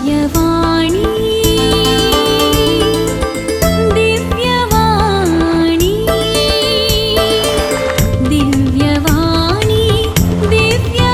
दिव्यवाणी, दिव्यवाणी, दिव्यवाणी, दिव्यवाणी.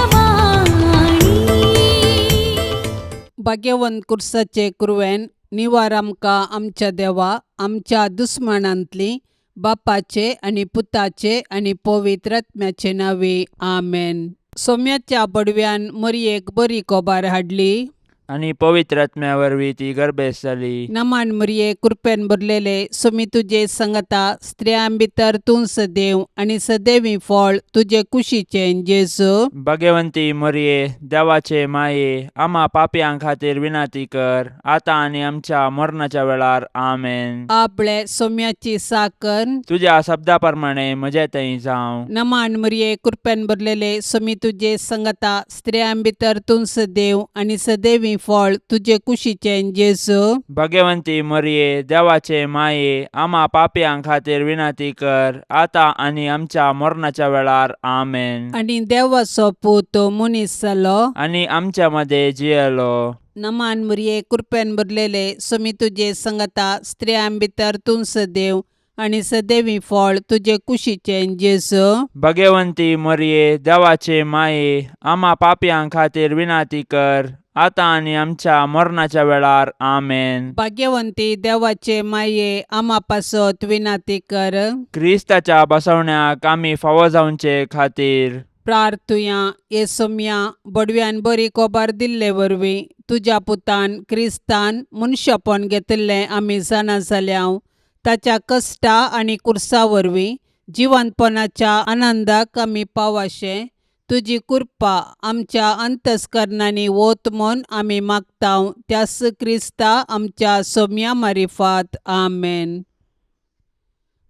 भाग्यवंत कुर्साचे कुरवेन निवार आमकां आमच्या देवा आमच्या दुस्मानांतली बापाचे आनी पुताचे आनी पवित्र आत्म्याचे नांवे आमेन. सोम्याच्या बडव्यान मरयेक बरी कोबार हाडली आनी पवित्र आत्म्या वरवीं ती गर्भेस्त जाली. नमान मरये, कृपेन भरलेले, सोमी तुजे संगता, स्त्रियां भितर तूं सदैव आनी सदैवी फळ तुजे कुशीचें जेजू. भगवंती मरये, देवाचे माये, आमा पापयां खातीर विनंती कर, आतां आनी आमच्या मरणाच्या वेळार. आमेन. आपले सोम्याची साकर. तुज्या शब्दा प्रमाणे म्हजे थंय जावं. नमान मरये, कृपेन भरलेले, सोमी तुजे संगता, स्त्रियां भितर तूं सदैव आनी सदैवी फळ तुजे कुशीचें जेजू. भगवंती मरये, देवाचे माये, आमा पापयां खातीर विनंती कर, आतां आनी आमच्या मरणाच्या वेळार. आमेन. आनी देवाचो पूत मनीस जालो आनी आमच्या मदें जियेलो. नमान मरये, कृपेन भरलेले, सोमी तुजे संगता, स्त्रियां भितर तूं सदैव आनी सदैवी फळ तुजे कुशीचें जेजू. भगवंती मरये, देवाचे माये, आमा पापयां खातीर विनंती कर, आतां आनी आमच्या मरणाच्या वेळार. आमेन. भाग्यवंती देवाचे माये, आमा पासत विनंती कर. क्रिस्ताच्या बसवण्याक आमी फावो जावचे खातीर प्रार्थुया. हे सोम्या, बडव्यान बरी कोबार दिल्ले वरवीं तुज्या पुतान क्रिस्तान मनशापण घेतिल्लें आमी जाणा जाल्या. ताच्या कश्टा आनी कुर्सा वरवीं जिवंतपणाच्या आनंदाक आमी पावाशें तुजी कृपा आमच्या अंतस्करणांनी वत म्हूण आमी मागता, त्यास क्रिस्ता आमच्या सोम्या मारिफात. आमेन.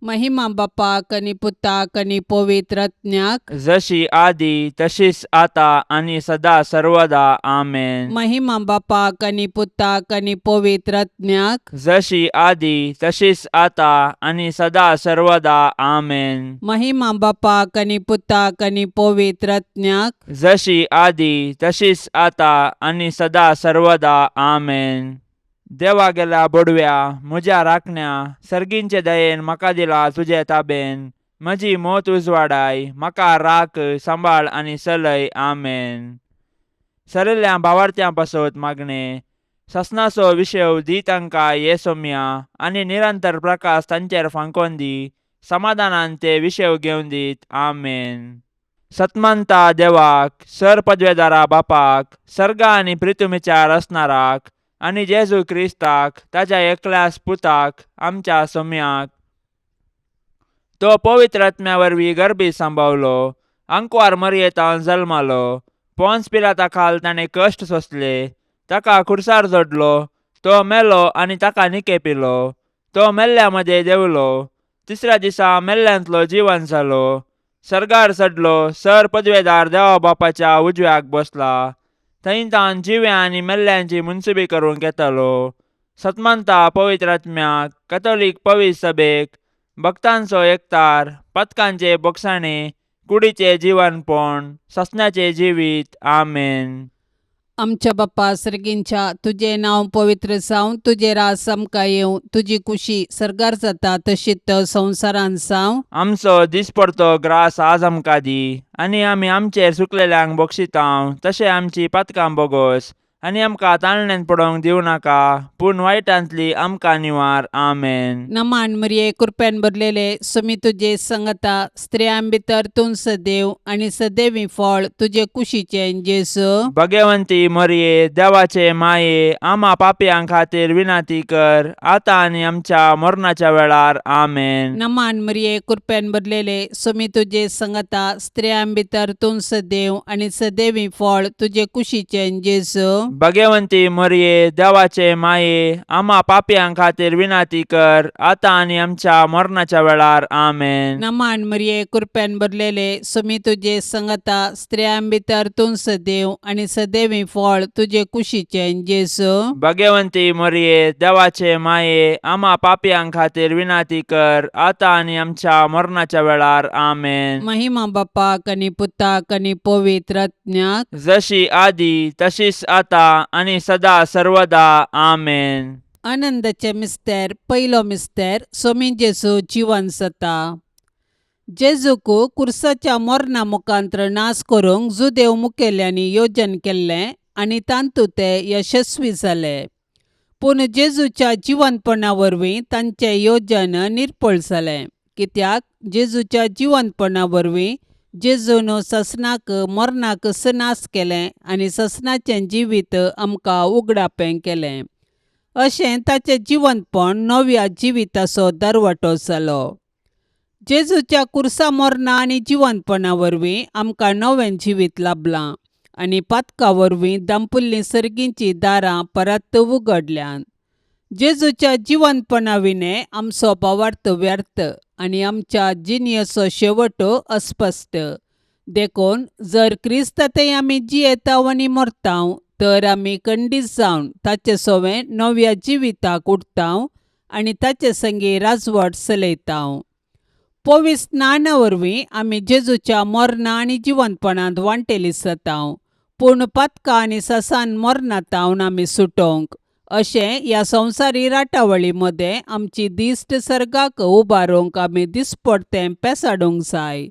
महिमा बापाक आनी पुताक आनी पवित्र आत्म्याक. जशी आदी तशीच आता आनी सदा सर्वदा. आमेन. महिमा बापाक आनी पुताक आनी पवित्र आत्म्याक. जशी आदी तशीच आता आनी सदा सर्वदा. आमेन. महिमा बापाक आनी पुताक आनी पवित्र आत्म्याक. जशी आदी तशीच आता आनी सदा सर्वदा. आमेन. देवा गेल्या बडव्या, म्हज्या राखण्या, सर्गींचे दयेन म्हाका दिला तुजे ताबेन. म्हजी मोत उजवाडाय, म्हाका राख, सांबाळ आनी चलय. आमेन. सरिल्ल्या भावार्थ्यां पासत मागणें. ससनाचो विशेव दी तांकां ये सोम्या आनी निरंतर प्रकाश तांचेर फांकोन दी. समाधानान ते विशेव घेवन दीत. आमेन. सतमंता देवाक, सर पदवेदारा बापाक, सर्गा आनी प्रितुमीच्या रचणाराक आनी जेजू क्रिस्ताक ताच्या एकल्याच पुताक आमच्या सोम्याक, तो पवित्र आत्म्या वरवीं गर्भी सांबावलो, आंकवार मरयेतान जल्मालो, पोन्स पिलाता खाल ताणें कश्ट सोंसले, ताका खुर्सार जोडलो, तो मेलो आनी ताका निकेपिलो, तो मेल्ल्या मदें देंवलो, तिसऱ्या दिसा मेल्ल्यांतलो जिवन जालो, सर्गार चडलो, सर पदवेदार देवा बापाच्या उजव्याक बसला, थंय तावन जिव्या आनी मेल्ल्यांची मुनसुबी करूंक येतालो. सतमंता पवित्र आत्म्याक, कथोलीक पवित्र सभेक, भक्तांचो एकतार, पथकांचे बोगसाणे, कुडीचे जिवनपण, ससण्याचे जिवीत. आमेन. आमच्या बाप्पा सर्गींच्या, तुजें नांव पवित्र जावं, तुजें राज आमकां येवं, तुजी कुशी सर्गार जाता तशीच संवसारांत जावं. आमचो दिसपडतो ग्रास आज आमकां दी आनी आमी आमचेर चुकलेल्यांक बक्षितांव तशें आमची पातकां बोगोस आनी आमकां ताळण्यांत पडोवंक दिवं नाका, पूण वायटांतली आमकां निवार. आमेन. नमान मरिये, कृपेन भरलेले, सुमी तुजे संगता, स्त्रियां भितर तूं सदैव आनी सदैवी फळ तुजे कुशीचें जेजू. भगवंती मरिये, देवाचे माये, आमा पापयां खातीर विनंती कर, आतां आनी आमच्या मरणाच्या वेळार. आमेन. नमान मरिये, कृपेन भरलेले, सुमी तुजे संगता, स्त्रियां भितर तूं सदैव आनी सदैवी फळ तुजे कुशीचें जेजू. भगवंती मरिये, देवाचे माये, आमा पापयां खातीर विनंती कर, आतां आनी आमच्या मरणाच्या वेळार. आमेन. नमान मरिये, कृपेन भरलेले, सुमी तुजे संगता, स्त्रियां भितर तूं सदैव आनी सदैवी फळ तुजे कुशीचें जेजू. भगवंती मरिये, देवाचे माये, आमा पापयां खातीर विनंती कर, आतां आनी आमच्या मरणाच्या वेळार. आमेन. महिमा बापाक आनी पुताक आनी पवित्र आत्म्याक. जशी आदी तशीच आता आतां आनी सदा सर्वदा. आमेन. आनंदाचे मिस्तेर. पयलो मिस्तेर, सोमी जेजू जिवन जाता. जेजूक कुर्साच्या मरणा मुखांत्र नाश करूंक जुदेव मुखेल्यांनी योजन केल्लें आनी तातूंत ते यशस्वी जाले. पूण जेजूच्या जिवनपणा वरवीं तांचें योजन निर्फळ जालें, कित्याक जेजूच्या जिवनपणा वरवीं जेजून ससनाक मरणाक नाश केलें आनी ससनाचें जिवीत आमकां उगडापें केलें. अशें ताचें जिवनपण नव्या जिविताचो दरवटो जालो. जेजूच्या कुर्सा मरणा आनी जिवनपणा वरवीं आमकां नवें जिवीत लाबलां आनी पातका वरवीं दांपुल्लीं सर्गींचीं दारां परत उगडल्यांत. जेजूच्या जिवनपणा विणें आमचो भावार्थ व्यर्थ आनी आमच्या जिणेचो शेवट अस्पश्ट. देखून जर क्रिस्तांतय आमी जियेताव आनी मरताव तर आमी खंडीत जावन ताचे सवें नव्या जिविताक उठताव आनी ताचे संगी राजवट चलयताव. पवित्र स्नाना वरवीं आमी जेजूच्या मरणा आनी जिवनपणांत वांटेली जाताव. पूण पातकां आनी ससान मरणांत आमी सुटोवंक अशें ह्या संवसारी राटावळी मदें आमची दिश्ट सर्गाक उबारूंक आमी दिसपडतें पेसाडूंक जाय.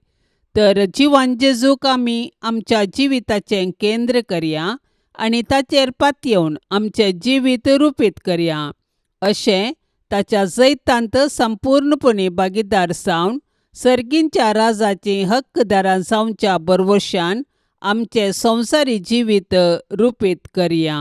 तर जिवन जेजूक आमी आमच्या जिविताचें केंद्र करया आनी ताचेर पातयेवन आमचें जिवीत रुपीत करया. अशें ताच्या जैतांत संपूर्णपणी भागीदार जावन सर्गींच्या राजाचीं हक्कदारां जावच्या भरवशान आमचें संवसारी जिवीत रुपीत करया.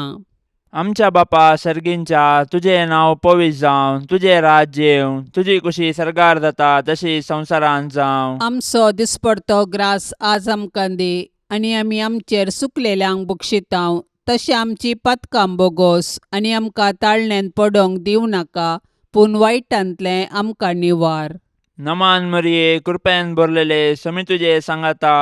आमच्या बापा सर्गींच्या, तुजें नांव पवित्र जावं, तुजें राज्य येवं, तुजी कुशी सर्गार जाता तशी संवसारांत जावं. आमचो दिसपडतो ग्रास आज आमकां दी आनी आमी आमचेर सुकलेल्यांक बक्षितांव तशें आमची पातकां बोगोस आनी आमकां ताळण्यान पडोवंक दिवं नाका, पूण वायटांतलें आमकां निवार. नमान मरिये, कृपेन भरलेले, समी तुजे सांगाता,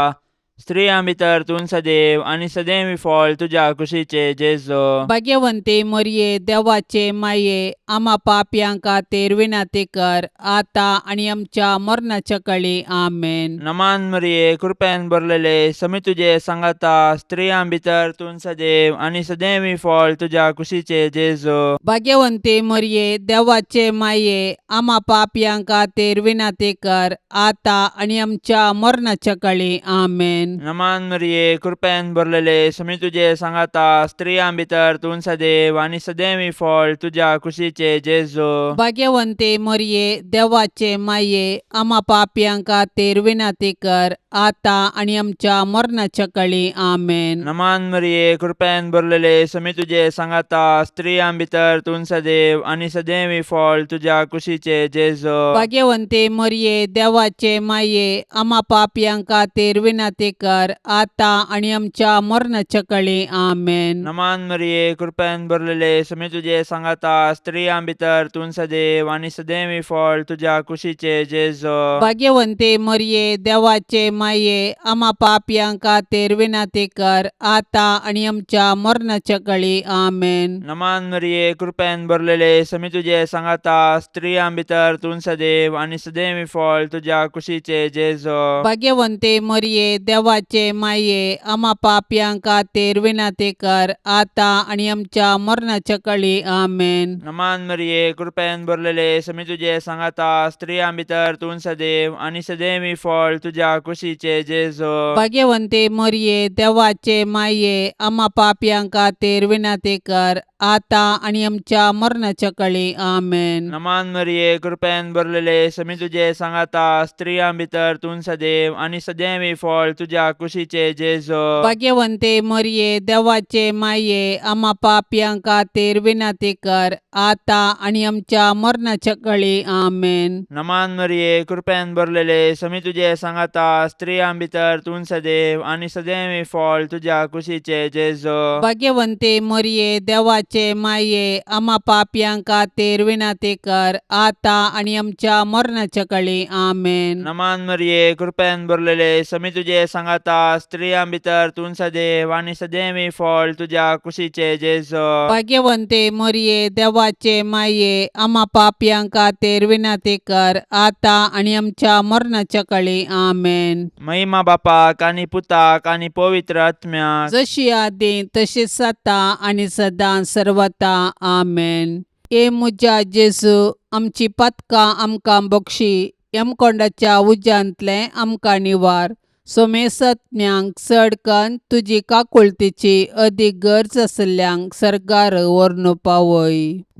स्त्रियां भितर तूं सदैव आनी सदैव फळ तुज्या कुशीचे जेजो. भाग्यवंती मरिये, देवाचे माये, आमा पापयां खातीर विनंती कर, आतां आनी आमच्या मरणाच्या कळी. आमेन. नमान मरिये, कृपेन भरलेले, समी तुजे सांगाता, स्त्रियां भितर तूं सदैव आनी सदैव फळ तुज्या कुशीचे जेजो. भाग्यवंती मरिये, देवाचे माये, आमा पापयां खातीर विनंती कर, आतां आनी आमच्या मरणाच्या कळी. आमेन. नमान मरिये, कृपेन भरलेले, समी तुजे सांगाता, स्त्रियां भितर तूं सदैव आनी सदैव फळ तुज्या कुशीचे जेजो. भाग्यवंती मरिये, देवाचे माये, आमा पापयां खातीर विनंती कर, आतां आनी आमच्या मरणाच्या कळी. आमेन. नमान मरिये, कृपेन भरलेले, समी तुजे सांगाता, स्त्रियां भितर तूं सदैव आनी सदैव फळ तुज्या कुशीचे जेजो. भाग्यवंती मरिये, देवाचे माये, आमा पापयां खातीर विनंती कर, आतां आनी आमच्या मरणाच्या कळी. आमेन. नमान मरिये, कृपेन भरलेले, समी तुजे सांगाता, स्त्रियां भितर तूं सदैव आनी सदैव फळ तुज्या कुशीचे जेजो. भाग्यवंती मरिये, देवाचे माये, आमा पापयां खातीर विनंती कर, आतां आनी आमच्या मरणाच्या कळी. आमेन. नमान मरिये, कृपेन भरलेले, समी तुजे सांगाता, स्त्रियां भितर तूं सदैव आनी सदैव फळ तुज्या कुशीचे जेजो. भाग्यवंती मरिये, देवाचे माये, आमा पापयां खातीर विनंती कर, आतां आनी आमच्या मरणाच्या कळी. आमेन. नमान मरिये, कृपेन भरलेले, समी तुजे सांगाता, स्त्रियां भितर तूं सदैव आनी सदैव फळ तुज्या कुशीचे जेजो. भाग्यवंती मरिये, देवाचे माये, आमा पापयां खातीर विनंती कर, आतां आनी आमच्या मरणाच्या कळी. आमेन. नमान मरिये, कृपेन भरलेले, समी तुजे सांगाता, स्त्रियां भितर तूं सदैव आनी सदैव फळ तुज्या कुशीचे जेजो. भाग्यवंती मरिये, देवाचे माये, आमा पापयां खातीर विनंती कर, आतां आनी आमच्या मरणाच्या कळी. आमेन. नमान मरिये, कृपेन भरलेले, समी तुजे सांगाता, स्त्रियां भितर तूं सदैव आनी सदैव फळ तुज्या कुशीचे जेजो. भाग्यवंती मरिये, देवाचे देवाचे माये आमा पापयां खातीर विनंती कर आतां आनी आमच्या मरणाच्या कळी. आमेन. नमान मरिये, कृपेन भरलेले, समी तुजे सांगाता, स्त्रियां भितर तूं सदैव आनी सदैवी फळ तुज्या कुशीचे जेजो. भाग्यवंते मरिये, देवाचे माये, आमा पापयां खातीर विनंती कर आतां आनी आमच्या मरणाच्या कळी. आमेन. महिमा बापाक आनी पुताक आनी पवित्र आत्म्याक. जशी आदी तशीच आतां आनी सदां सर्वता. आमेन. ए म्हज्या जेजू, आमची पातकां आमकां बक्षी, यमकोंडाच्या उज्यांतलें आमकां निवार, सोमेसत्म्यांक चड कन्न तुजी काकुळतीची अदीक गरज आशिल्ल्यांक सर्गार व्हरून पावय.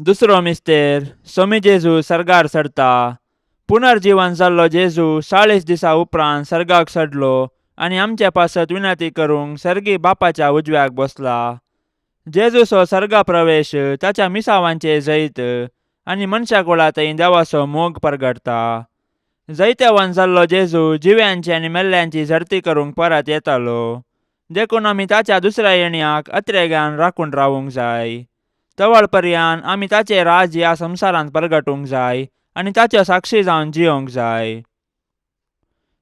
दुसरो मिस्तेर, सोमी जेजू सर्गार चडता. पुनर्जीवन जाल्लो जेजू 40 दिसा उपरांत सर्गाक चडलो आनी आमचे पासत विनंती करूंक सर्गी बापाच्या उजव्याक बसला. जेजूचो सर्गा प्रवेश ताच्या मिसावांचे जैत आनी मनशा कुळा थंय देवाचो मोग परगटता. जैतेवान जाल्लो जेजू जिव्यांची आनी मेल्ल्यांची झडती करूंक परत येतालो, देखून आमी ताच्या दुसऱ्या येण्याक अत्रेगान राखून रावूंक जाय. तवळ पर्यान आमी ताचें राज ह्या संवसारांत परगटूंक जाय आनी ताच्यो साक्षी जावन जियोंक जाय.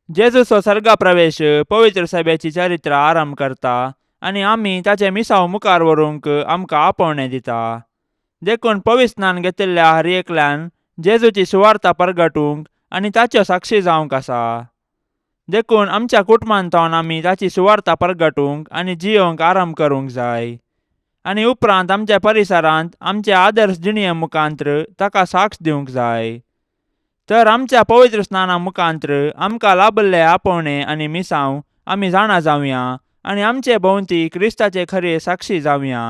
जेजूचो सर्गा प्रवेश पवित्र सभेची चरित्र आरंभ करता आनी आमी ताचें मिसांव मुखार व्हरूंक आमकां आपोवणें दिता. देखून पवित्र स्नान घेतिल्ल्या हर एकल्यान जेजूची सुवार्ता परगटूंक आनी ताच्यो साक्षी जावंक आसा. देखून आमच्या कुटुंबांत आमी ताची सुवार्ता परगटूंक आनी जियोंक आरंभ करूंक जाय आनी उपरांत आमच्या परिसरांत आमचे आदर्श जिणये मुखांत्र ताका साक्ष दिवंक जाय. तर आमच्या पवित्र स्नाना मुखांत्र आमकां लाभल्ले आपोवणें आनी मिसांव आमी जाणा जावया आनी आमचे भोंवती क्रिस्ताचे खरे साक्षी जावया.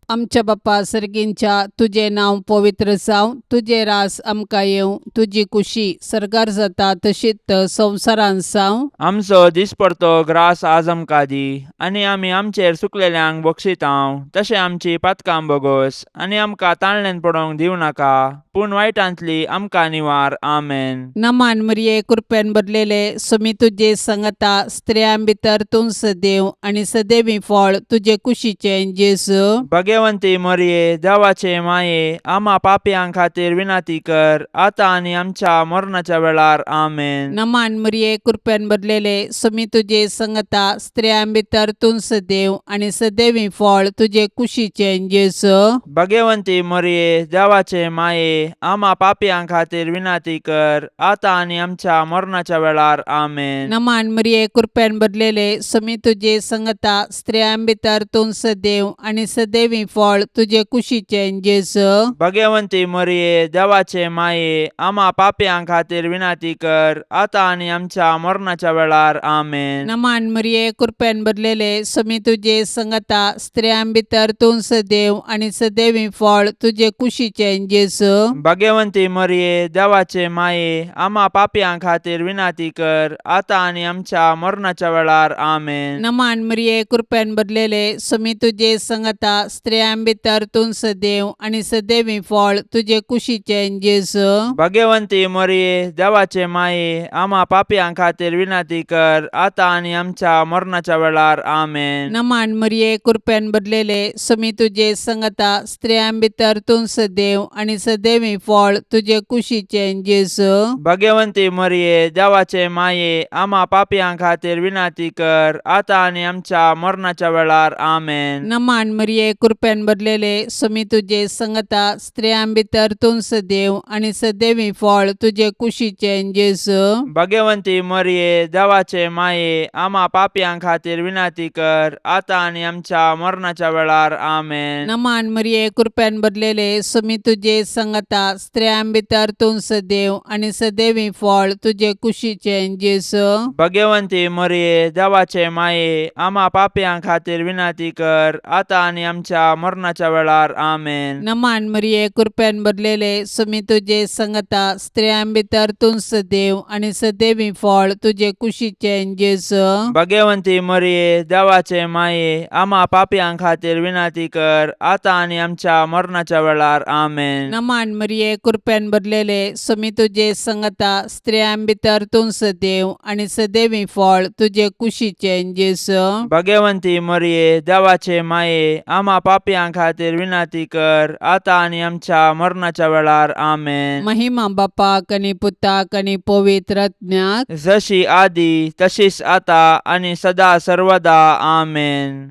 आमच्या बाप्पा सर्गींच्या, तुजें नांव पवित्र जावं, तुजें रास आमकां येवं, तुजी कुशी सर्गार जाता तशीच संवसारांत जावं. आमचो दिसपडतो ग्रास आज आमकां दी आनी आमी आमचेर सुकलेल्यांक बक्षितांव तशें आमची पातकां बोगोस आनी आमकां ताळणेन पडोवंक दिवं नाका, पूण वायटांतली आमकां निवार. आमेन. नमान मरिये, कृपेन भरलेले, सुमी तुजे संगता, स्त्रियां भितर तूं सदैव आनी सदैवी फळ तुजे कुशीचें जेजू. भगवंती मरिये, देवाचे माये, आमा पापयां खातीर विनंती कर आतां आनी आमच्या मरणाच्या वेळार. आमेन. नमान मरिये, कृपेन भरलेले, सुमी तुजे संगता, स्त्रियां भितर तूं सदैव आनी सदैवी फळ तुजे कुशीचें जेजू. भगवंती मरिये, देवाचे माये, आमा पापयां खातीर विनंती कर आतां आनी आमच्या मरणाच्या वेळार. आमेन. नमान मरिये, कृपेन भरलेले, सुमी तुजे संगता, स्त्रियां भितर तूं सदैव आनी सदैवी फळ तुजे कुशीचें जेजू. भगवंती मरिये, देवाचे माये, आमा पापयां खातीर विनंती कर आतां आनी आमच्या मरणाच्या वेळार. आमेन. नमान मरिये, कृपेन भरलेले, सुमी तुजे संगता, स्त्रियां भितर तूं सदैव आनी सदैवी फळ तुजे कुशीचें जेजू. भगवंती मरिये, देवाचे माये, आमा पापयां खातीर विनंती कर आतां आनी आमच्या मरणाच्या वेळार. आमेन. नमान मरिये, कृपेन भरलेले, सुमी तुजे संगता, स्त्रियां भितर तूं सदैव आनी सदैवी फळ तुजे कुशीचें जेजू. भगवंती मरिये, देवाचे माये, आमा पापयां खातीर विनंती कर आतां आनी आमच्या मरणाच्या वेळार. आमेन. नमान मरिये, कृपेन भरलेले, सुमी तुजे संगता, स्त्रियां भितर तूं सदैव आनी सदैवी फळ तुजे कुशीचें जेजू. भगवंती मरिये, देवाचे माये, आमा पापयां खातीर विनंती कर आतां आनी आमच्या मरणाच्या वेळार. आमेन. नमान मरिये, कृपेन भरलेले, सुमी तुजे संगता, स्त्रियां भितर तूं सदैव आनी सदैवी फळ तुजे कुशीचें जेजू. भगवंती मरिये, देवाचे माये, आमा पापयां खातीर विनंती कर आतां आनी आमच्या मरणाच्या वेळार. आमेन. नमान मरिये, कृपेन भरलेले, सुमी तुजे संगता, स्त्रियां भितर तूं सदैव आनी सदैवी फळ तुजे कुशीचें जेजू. भगवंती मरिये, देवाचे माये, आमा पापयां खातीर विनंती कर आतां आनी आमच्या मरणाच्या वेळार. आमेन. नमान मरिये, कृपेन भरलेले, सुमी तुजे संगता, स्त्रियां भितर तूं सदैव आनी सदैवी फळ तुजे कुशीचें जेजू. भगवंती मरिये, देवाचे माये, आमा पापयां खातीर विनंती कर आतां आनी आमच्या मरणाच्या वेळार. आमेन. नमान मरिये, कृपेन भरलेले, सुमी तुजे संगता, स्त्रियां भितर तूं सदैव आनी सदैवी फळ तुजे कुशीचें जेजू. भगवंती मरिये, देवाचे माये, आमा पापयां पापयां खातीर विनंती कर आतां आनी आमच्या मरणाच्या वेळार. आमेन. महिमा बापाक आनी पुताक आनी पवित्र आत्म्याक. जशी आदी तशीच आतां आनी सदा सर्वदा. आमेन.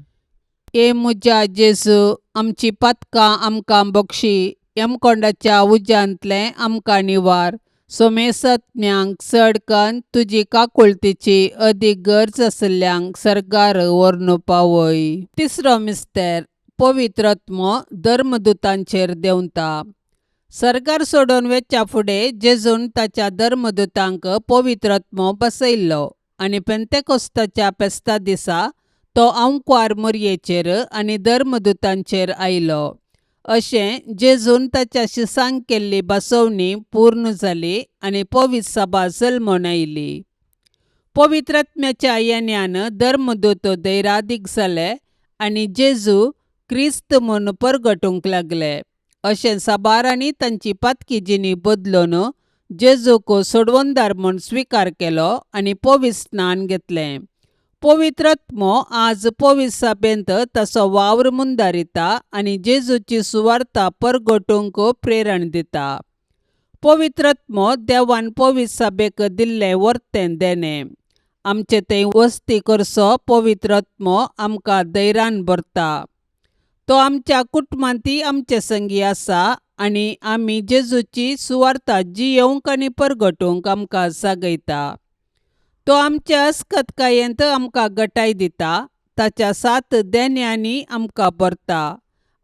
ए म्हज्या जेजू, आमची पातकां आमकां बक्षी, यमकोंडाच्या उज्यांतलें आमकां निवार, सोमेसत्म्यांक चड कन्न तुजी काकुळतीची अदीक गरज आशिल्ल्यांक सर्गार व्हरून पावय. तिसरो मिस्तेर, पवित्र आत्मो धर्मदुतांचेर देंवता. सर्गार सोडून वेच्या फुडें जेजून ताच्या धर्मदुतांक पवित्र आत्मो बसयल्लो आनी पेंतेकोस्ताच्या फेस्ता दिसा तो आंकवार मोरयेचेर आनी धर्मदुतांचेर आयलो. अशें जेजून ताच्या शिसांक केल्ली बसवणी पूर्ण जाली आनी पवित्र सभा जल्मून आयली. पवित्र आत्म्याच्या येण्यान धर्मदूत धैरादीक जाले आनी जेजू क्रिस्त म्हूण परगटूंक लागले. अशें साबारांनी तांची पातकी जिणी बदलून जेजूक सोडवणदार म्हूण स्विकार केलो आनी पवित्र स्नान घेतलें. पवित्र आत्मो आज पवित्र सभेंत ताचो वावर मुंदारिता आनी जेजूची सुवार्ता परगटूंक प्रेरण दिता. पवित्र आत्मो देवान पवित्र सभेक दिल्लें वर्तें देणें. आमचे थंय वस्ती करचो पवित्र आत्मो आमकां धैर्यान भरता. तो आमच्या कुटुंबांतय आमचे संगी आसा आनी आमी जेजूची सुवार्ता जियेवंक आनी परगटूंक आमकां जागयता. तो आमच्या अस्कतकायेंत आमकां गटाय दिता, ताच्या सात देण्यांनी आमकां भरता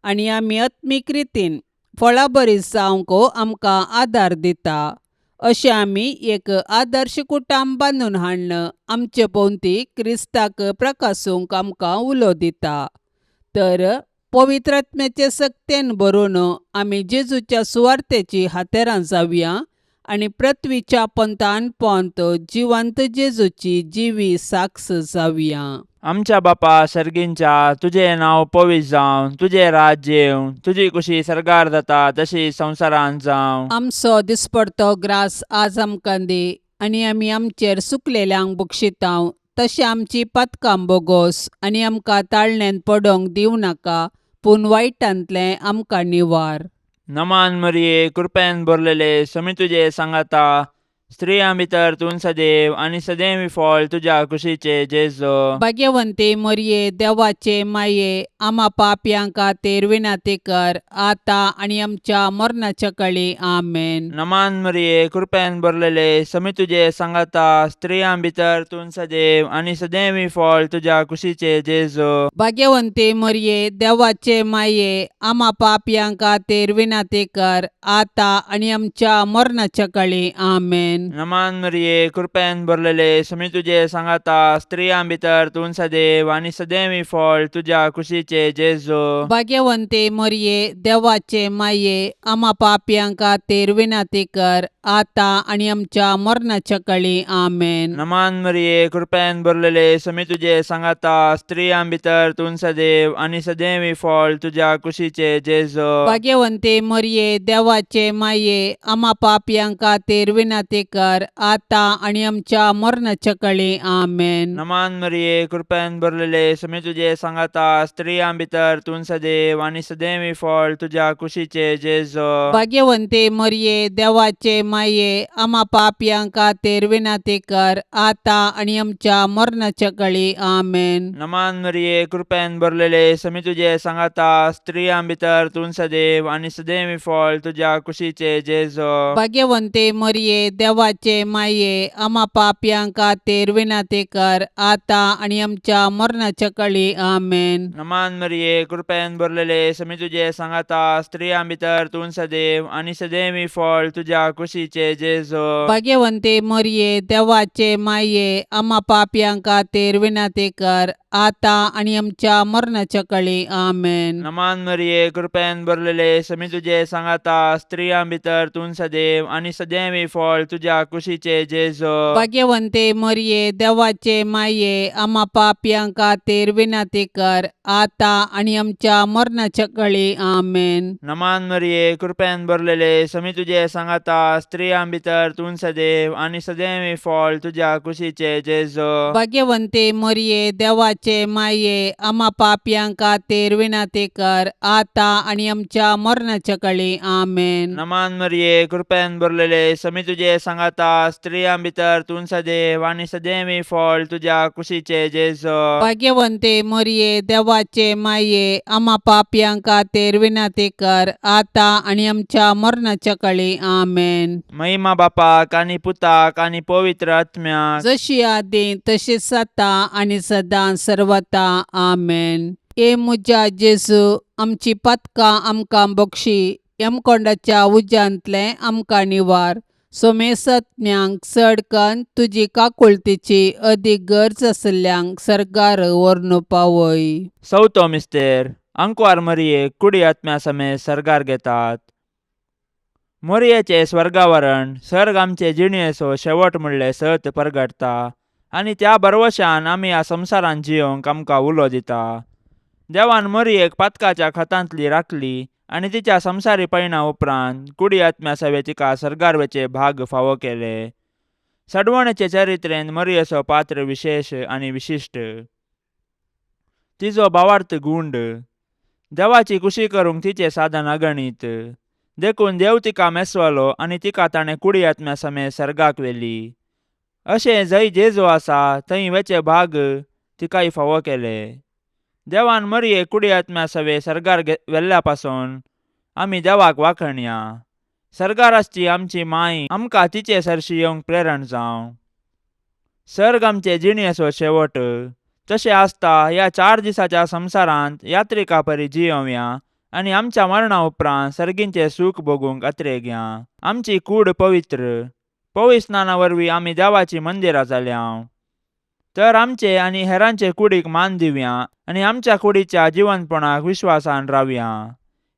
आनी आमी आत्मीक रितीन फळाबरी जावंक आमकां आदार दिता. अशें आमी एक आदर्श कुटुंब बांदून हाडून आमचे भोंवती क्रिस्ताक प्रकासूंक आमकां उलो दिता. तर पवित्र आत्म्याचे सक्तेन भरून आमी जेजूच्या सुवार्तेची हातेरां जावया आनी पृथ्वीच्या पंथान पोंत जिवंत जेजूची जिवी साक्ष जावया. आमच्या बापा सर्गींच्या, तुजें नांव पवित्र जावं, तुजें राज्य येवं, तुजी कुशी सर्गार जाता तशी संवसारांत जावं. आमचो दिसपडतो ग्रास आज आमकां दी आनी आमी आमचेर सुकलेल्यांक बक्षितांव तशें आमची पातकां बोगोस आनी आमकां ताळण्यांत पडोंक दिवं नाका, पूण वायटांतलें आमकां निवार. नमान मरिये, कृपेन भरलेले, समी तुजे सांगाता, स्त्रियां भितर तूं सदैव आनी सदैव फळ तुज्या कुशीचे जेजू. भाग्यवंती मोरये, देवाचे माये, आमा पापयां खातीर विनंती कर आतां आनी आमच्या मरणाच्या कळी. आमेन. नमान मरिये, कृपेन भरलेले, समी तुजे सांगाता, स्त्रियां भितर तूं सदैव आनी सदैव फळ तुज्या कुशीचे जेजू. भाग्यवंती मोरये, देवाचे माये, आमा पापयां खातीर विनंती कर आतां आनी आमच्या मरणाच्या कळी. आमेन. नमान मरिये, कृपेन भरलेले, समी तुजे सांगाता, स्त्रियां भितर तूं सदैव आनी सदैव फळ तुज्या कुशीचे जेजू. भाग्यवंती मोरये, देवाचे माये, आमा पापयां खातीर विनंती कर आतां आनी आमच्या मरणाच्या कळी. आमेन. नमान मरिये, कृपेन भरलेले, समी तुजे सांगाता, स्त्रियां भितर तूं सदैव आनी सदैव फळ तुज्या कुशीचे जेजू. भाग्यवंती मोरये, देवाचे माये, आमा पापयां खातीर विनंती कर आतां आनी आमच्या मरणाच्या कळी. आमेन. नमान मरिये, कृपेन भरलेले, समी तुजे सांगाता, स्त्रियां भितर तूं सदैव आनी सदैव फळ तुज्या कुशीचे जेजू. भाग्यवंती मोरये, देवाचे माये, आमा पापयां खातीर विनंती कर आतां आनी आमच्या मरणाच्या कळी. आमेन. नमान मरिये, कृपेन भरलेले, समी तुजे सांगाता, स्त्रियां भितर तूं सदैव आनी सदैव फळ तुज्या कुशीचे जेजू. भाग्यवंती मोरये, देवाचे माये, आमा पापयां खातीर विनंती कर आतां आनी आमच्या मरणाच्या कळी. आमेन. नमान मरिये, कृपेन भरलेले, समी तुजे सांगाता, स्त्रियां भितर तूं सदैव आनी सदैव फळ तुज्या कुशीचे जेजू. भाग्यवंती मोरये, देवाचे माये, आमा पापयां खातीर विनंती कर आतां आनी आमच्या मरणाच्या कळी. आमेन. नमान मरिये, कृपेन भरलेले, समी तुजे सांगाता, स्त्रियां भितर तूं सदैव आनी सदैव फळ तुज्या तुज्या कुशीचे जेजो. भाग्यवंते मरये, देवाचे माये, आमा पापयां खातीर विनंती कर, आतां आनी आमच्या मरणाच्या कळी. आमेन. नमान मरिये, कृपेन भरलेले, समी तुजे सांगाता, स्त्रियां भितर तूं सदैव आनी सदैव फळ तुज्या कुशीचे जेजो. भाग्यवंते मरये, देवाचे माये, आमा पापयां खातीर विनंती कर, आतां आनी आमच्या मरणाच्या कळी. आमेन. नमान मरिये, कृपेन भरलेले, समी तुजे सांगाता, स्त्रियां भितर तूं सदैव आनी सदैव फळ तुज्या कुशीचे जेजो. भाग्यवंते मरये, देवाचे माये, आमा पापयां खातीर विनंती कर, आतां आनी आमच्या मरणाच्या कळी. आमेन. महिमा बापाक आनी पुताक आनी पवित्र आत्म्याक. जशी आदी तशीच आतां आनी सदां सर्वता. आमेन. हे म्हज्या जेजू, आमची पातकां आमकां बक्षी, यमकोंडाच्या उज्यांतलें आमकां निवार, सोमेसत्म्यांक चड कन्न तुजी काकुळतीची अदीक गरज आशिल्ल्यांक सर्गार व्हरून पावय. चवथो मिस्तेर. आंकवार मरियेक कुडी आत्म्या समेत सर्गार घेतात. मोरयेचें स्वर्गावरण सर्ग आमचे जिणेचो शेवट म्हणलें सत परगटता आनी त्या भरवशान आमी ह्या संवसारांत जियोंक आमकां उलो दिता. देवान मोरयेक पातकाच्या खतांतली राखली आनी तिच्या संवसारी पयणा उपरांत कुडी आत्म्या सवे तिका सर्गार वचे भाग फावो केले. सडवणेचे चरित्रेन मोरयेचो पात्र विशेश आनी विशिश्ट. तिजो भावार्थ गुंड. देवाची कुशी करूंक तिचें साधन अगणीत. देखून देव तिका मेसवलो आनी तिका ताणें कुडी आत्म्या समेत सर्गाक व्हेली. अशें जंय जेजू आसा थंय वेचे भाग तिकाय फावो केले. देवान मरये कुडी आत्म्या सवे सर्गार व्हेल्ल्या पासून आमी देवाक वाखणया. सर्गार आसची आमची माय आमकां तिचे सरशी येवंक प्रेरण जावं. सर्ग आमचे जिणेचो शेवट. तशें आसता ह्या 4 दिसाच्या संवसारांत यात्रिका परी जियोवया आनी आमच्या मरणा उपरांत सर्गींचें सूख भोगूंक अत्रेगया. आमची कूड पवित्र पवित्र स्नाना वरवीं आमी देवाची मंदिरां जाल्या. तर आमचे आनी हेरांचे कुडीक मान दिवया आनी आमच्या कुडीच्या जिवनपणाक विश्वासान रावया.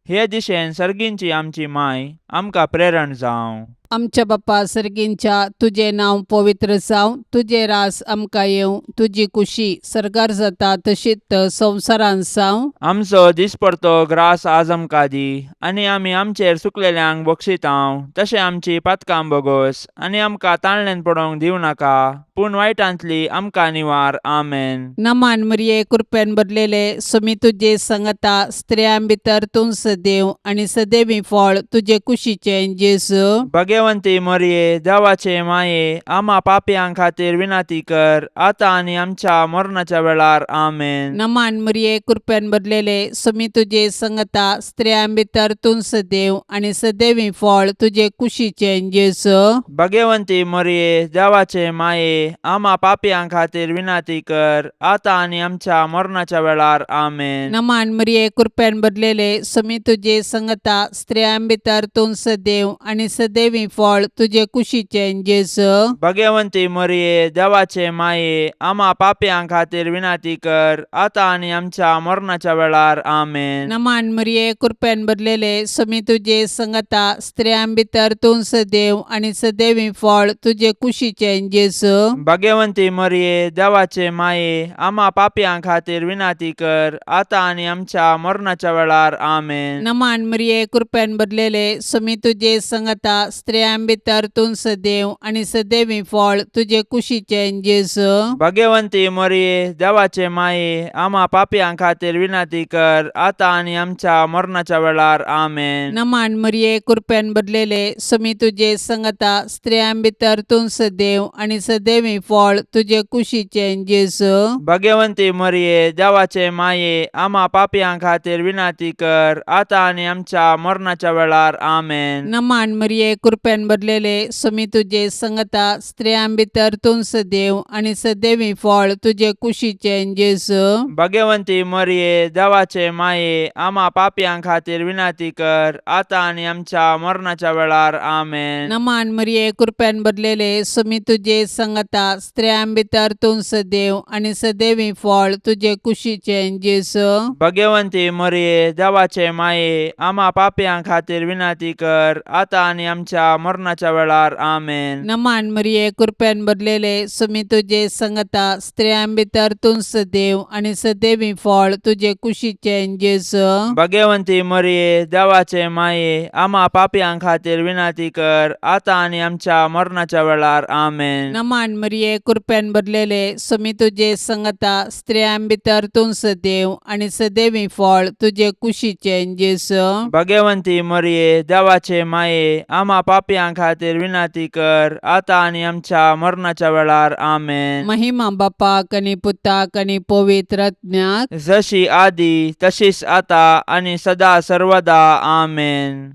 हे दिशेन सर्गींची आमची माय आमकां प्रेरण जावं. आमच्या बापा सर्गींच्या, तुजें नांव पवित्र जावं, तुजें रास आमकां येवं, तुजी कुशी सर्गार जाता तशीच संवसारांत जावं. आमचो दिसपडतो ग्रास आज आमकां दी आनी आमी आमचेर चुकलेल्यांक बक्षितांव तशें आमची पातकां बोगोस आनी आमकां ताणल्यान पडोवंक दिवं नाका, पूण वायटांतली आमकां निवार. आमेन. नमान मरिये, कृपेन भरलेले, सुमी तुजे संगता, स्त्रियां भितर तूं सदैव आनी सदैवी फळ तुजे कुशीचें जेजू. भगवंती मरिये, देवाचे माये, आमा पापयां खातीर विनंती कर, आतां आनी आमच्या मरणाच्या वेळार. आमेन. नमान मरिये, कृपेन भरलेले, सुमी तुजे संगता, स्त्रियां भितर तूं सदैव आनी सदैवी फळ तुजे कुशीचें जेजू. भगवंती मरिये, देवाचे माये, आमा पापयां खातीर विनंती कर, आतां आनी आमच्या मरणाच्या वेळार. आमेन. नमान मरिये, कृपेन भरलेले, सुमी तुजे संगता, स्त्रियां भितर तूं सदैव आनी सदैवी फळ तुजे कुशीचें जेजू. भगवंती मरिये, देवाचे माये, आमा पापयां खातीर विनंती कर, आतां आनी आमच्या मरणाच्या वेळार. आमेन. नमान मरिये, कृपेन भरलेले, सुमी तुजे संगता, स्त्रियां भितर तूं सदैव आनी सदैवी फळ तुजे कुशीचें जेजू. भगवंती मरिये, देवाचे माये, आमा पापयां खातीर विनंती कर, आतां आनी आमच्या मरणाच्या वेळार. आमेन. नमान मरिये, कृपेन भरलेले, सुमी तुजे संगता, स्त्रियां भितर तूं सदैव आनी सदैवी फळ तुजे कुशीचें जेजू. भगवंती मरिये, देवाचे माये, आमा पापयां खातीर विनंती कर, आतां आनी आमच्या मरणाच्या वेळार. आमेन. नमान मरिये, कृपेन भरलेले, सुमी तुजे संगता, स्त्रियां भितर तूं सदैव आनी सदैवी फळ तुजे कुशीचें जेजू. भगवंती मरिये, देवाचे माये, आमा पापयां खातीर विनंती कर, आतां आनी आमच्या मरणाच्या वेळार. आमेन. नमान मरिये, कृपेन भरलेले, सुमी तुजे संगता, स्त्रियां भितर तूं सदैव आनी सदैवी फळ तुजे कुशीचें जेजू. भगवंती मरिये, देवाचे माये, आमा पापयां खातीर विनंती कर, आतां आनी आमच्या मरणाच्या वेळार. आमेन. नमान मरिये, कृपेन भरलेले, सुमी तुजे संगता, स्त्रियां भितर तूं सदैव आनी सदैवी फळ तुजे कुशीचें जेजू. भगवंती मरिये, देवाचे माये, आमा पापयां खातीर विनंती कर, आतां आनी आमच्या आमच्या मरणाच्या वेळार. आमेन. नमान मरिये, कृपेन भरलेले, सुमी तुजे संगता, स्त्रियां भितर तूं सदैव आनी सदैवी फळ तुजे कुशीचें जेजू. भगवंती मरिये, देवाचे माये, आमा पापयां खातीर विनंती कर, आतां आनी आमच्या मरणाच्या वेळार. आमेन. नमान मरिये, कृपेन भरलेले, सुमी तुजे संगता, स्त्रियां भितर तूं सदैव आनी सदैवी फळ तुजे कुशीचें जेजू. भगवंती मरिये, देवाचे माये, आमा पापयां खातीर विनंती कर, आतां आनी आमच्या मरणाच्या वेळार. आमेन. महिमा बापाक आनी पुताक आनी पवित्र आत्म्याक. जशी आदी तशीच आता आनी सदा सर्वदा. आमेन.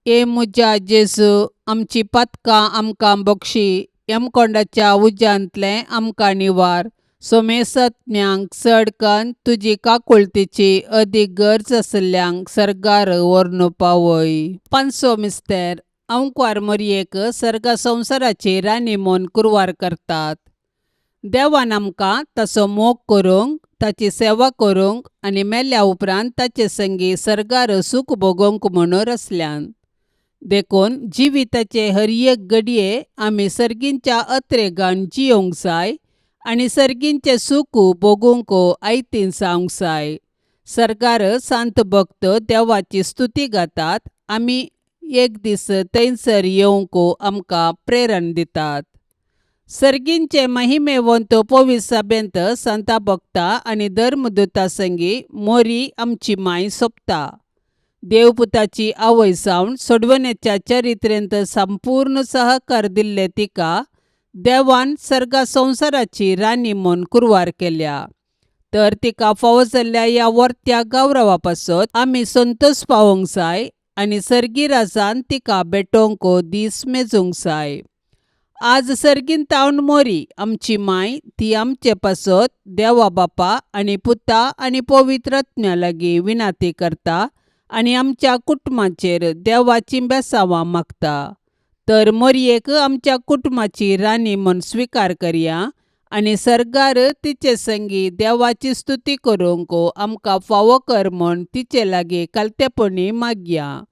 ए म्हज्या जेजू, आमची पातकां आमकां बक्षी, यमकोंडाच्या उज्यांतलें आमकां निवार, सोमेसत्म्यांक चड कन्न तुजी काकुळतीची अदीक गरज आशिल्ल्यांक सर्गार व्हरून पावय. पांचसो मिस्तेर. अंकवार मोरयेक सर्गा संवसाराची राणी म्हूण कुरवार करतात. देवान आमकां ताचो मोग करूंक, ताची सेवा करूंक आनी मेल्या उपरांत ताचे संगी सर्गार सूख भोगोवंक म्हणून रचल्यान. देखून जिविताचे हर एक घडये आमी सर्गींच्या अत्रेगान जियोंक जाय आनी सर्गींचें सूख भोगूंक आयतीन जावंक जाय. सर्गार सांत भक्त देवाची स्तुती गातात, आमी एक दीस थंयसर येवंक आमकां प्रेरण दितात. सर्गींचे महिमेवंत पवित्र सभेंत संता भक्ता आनी धर्मदूता संगी मोरी आमची माय सोंपता. देवपुताची आवय जावन सोडवण्याच्या चरित्रेंत संपूर्ण सहकार दिल्ले तिका देवान सर्गा संवसाराची राणी म्हूण कुरवार केल्या. तर तिका फावो जाल्ल्या ह्या वर्त्या गौरवा पासत आमी संतोश पावोवंक जाय आनी सर्गी राजान तिका भेटोवंक दीस मेजूंक जाय. आज सर्गीन तावन मोरी आमची माय ती आमचे पासत देवा बापा आनी पुता आनी पवित्र आत्म्या लागीं विनाती करता आनी आमच्या कुटुंबाचेर देवाची बेसांवां मागता. तर मोरयेक आमच्या कुटुंबाची राणी म्हूण स्विकार करया आनी सर्गार तिचे संगी देवाची स्तुती करूंक आमकां फावो कर म्हूण तिचे लागीं कालतेपणी मागया.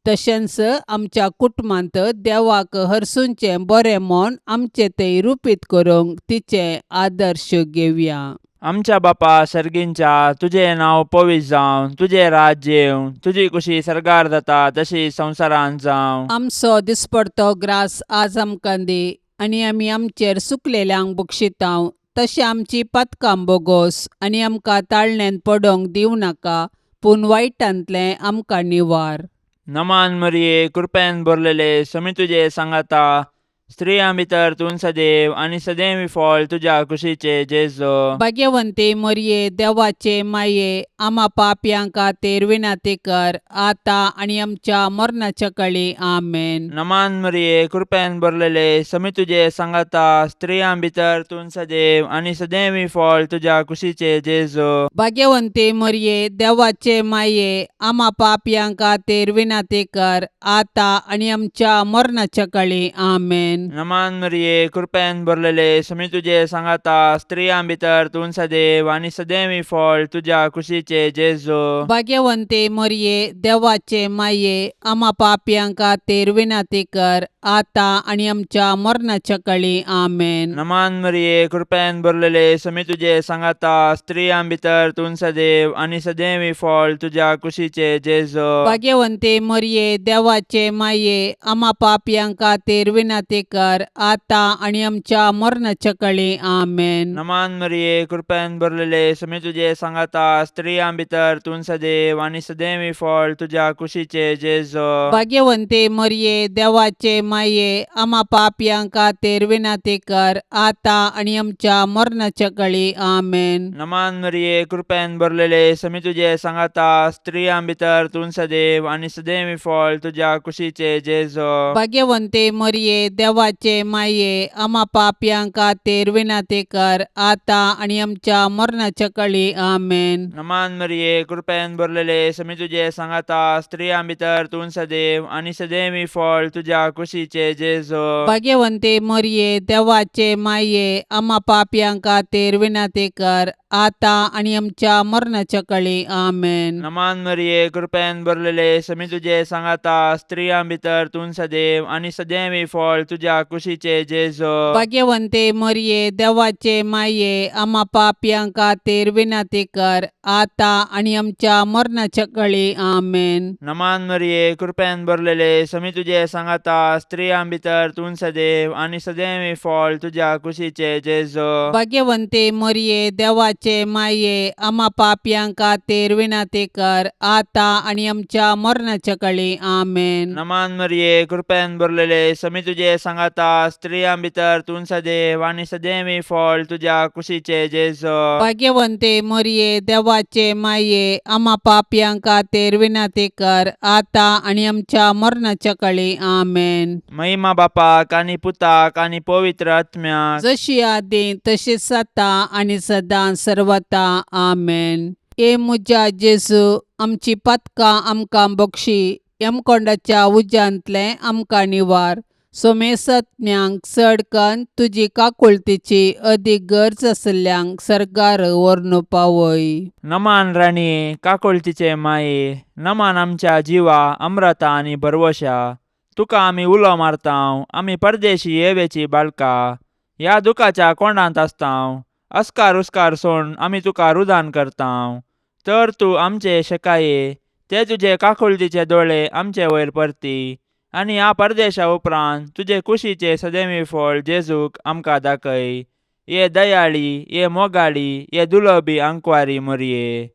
तशेंच आमच्या कुटुंबांत देवाक हरसूंचें बरें म्हूण आमचें तें रुपीत करूंक तिचें आदर्श घेवया. आमच्या बापा सर्गींच्या, तुजें नांव पवित्र जावं, तुजें राज्य येवं, तुजी कुशी सर्गार जाता तशी संवसारांत जावं. आमचो दिसपडतो ग्रास आज आमकां दी आनी आमी आमचेर सुकलेल्यांक बक्षितांव तशें आमची पातकां बोगोस आनी आमकां ताळण्यांत पडोवंक दिवं नाका, पूण वायटांतलें आमकां निवार. नमान मरिये, कृपेन भरलेले, समी तुजे सांगाता, स्त्रियां भितर तूं सदैव आनी सदैव फळ तुज्या कुशीचे जेजो. भाग्यवंती मोरये, देवाचे माये, आमा पापयां खातीर विनंती कर, आतां आनी आमच्या मरणाच्या कळी. आमेन. नमान मरिये, कृपेन भरलेले, समी तुजे सांगाता, स्त्रियां भितर तूं सदैव आनी सदैव फळ तुज्या कुशीचे जेजो. भाग्यवंती मोरये, देवाचे माये, आमा पापयां खातीर विनंती कर, आतां आनी आमच्या मरणाच्या कळी. आमेन. नमान मरिये, कृपेन भरलेले, समी तुजे सांगाता, स्त्रियां भितर तूं सदैव आनी सदैव फळ तुज्या कुशीचे जेजो. भाग्यवंती मोरये, देवाचे माये, आमा पापयां खातीर विनंती कर, आतां आनी आमच्या मरणाच्या कळी. आमेन. नमान मरिये, कृपेन भरलेले, समी तुजे सांगाता, स्त्रियां भितर तूं सदैव आनी सदैव फळ तुज्या कुशीचे जेजो. भाग्यवंती मोरये, देवाचे माये, आमा पापयां खातीर विनंती कर, आतां आनी आमच्या मरणाच्या कळी. आमेन. नमान मरिये, कृपेन भरलेले, समी तुजे सांगाता, स्त्रियां भितर तूं सदैव आनी सदैव फळ तुज्या कुशीचे जेजो. भाग्यवंती मोरये, देवाचे माये, आमा पापयां खातीर विनंती कर, आतां आनी आमच्या मरणाच्या कळी. आमेन. नमान मरिये, कृपेन भरलेले, समी तुजे सांगाता, स्त्रियां भितर तूं सदैव आनी सदैव फळ तुज्या कुशीचे जेजो. भाग्यवंती मोरये, देवाचे माये, आमा पापयां खातीर विनंती कर, आतां आनी आमच्या मरणाच्या कळी. आमेन. नमान मरिये, कृपेन भरलेले, समी तुजे सांगाता, स्त्रियां भितर तूं सदैव आनी सदैव फळ तुज्या कुशीचे जेजो. भाग्यवंती मोरये, देवाचे माये, आमा पापयां खातीर विनंती कर, आतां आनी आमच्या मरणाच्या कळी. आमेन. नमान मरिये, कृपेन भरलेले, समी तुजे सांगाता, स्त्रियां भितर तूं सदैव आनी सदैवी फळ तुज्या कुशीचे जेजो. भाग्यवंते मरिये, देवाचे माये, आमा पापयां खातीर विनंती कर, आतां आनी आमच्या मरणाच्या कळी. आमेन. नमान मरिये, कृपेन भरलेले, समी तुजे सांगाता, स्त्रियां भितर तूं सदैव आनी सदैवी फळ तुज्या कुशीचे जेजो. भाग्यवंते मरिये, देवाचे माये, आमा पापयां खातीर विनंती कर, आतां आनी आमच्या मरणाच्या कळी. आमेन. नमान मरिये, कृपेन भरलेले, समी तुजे सांगाता, स्त्रियां भितर तूं सदैव आनी सदैवी फळ तुज्या कुशीचे जेजो. भाग्यवंते मरिये, देवाचे माये, आमा पापयां खातीर विनंती कर, आतां आनी आमच्या मरणाच्या कळी. आमेन. महिमा बापाक आनी पुताक आनी पवित्र आत्म्याक. जशी आदी तशीच आतां आनी सदां सर्वता. आमेन. ए म्हज्या जेजू, आमची पातकां आमकां बक्षी, यमकोंडाच्या उज्यांतलें आमकां निवार, सोमेसज्ञांक चड कन्न तुजी काकुळतीची अदीक गरज आशिल्ल्यांक सर्गार व्हरून पावय. नमान राणये, काकुळतीचे माये, नमान आमच्या जिवा अम्रता आनी भरवशा, तुका आमी उलो मारतांव, आमी परदेशी येवेची बाळका, ह्या दुखाच्या कोंडांत आसतांव, अस्कार उस्कार सोण आमी तुका रुदान करतांव, तर तूं आमचे शेकाये ते तुजे काकुळतीचे दोळे आमचे वयर परती आनी ह्या परदेशा उपरांत तुजे कुशीचे सदैवी फळ जेजूक आमकां दाखय. ये दयाळी, ये मोगाळी, ये दुलबी आंकवारी मोरये,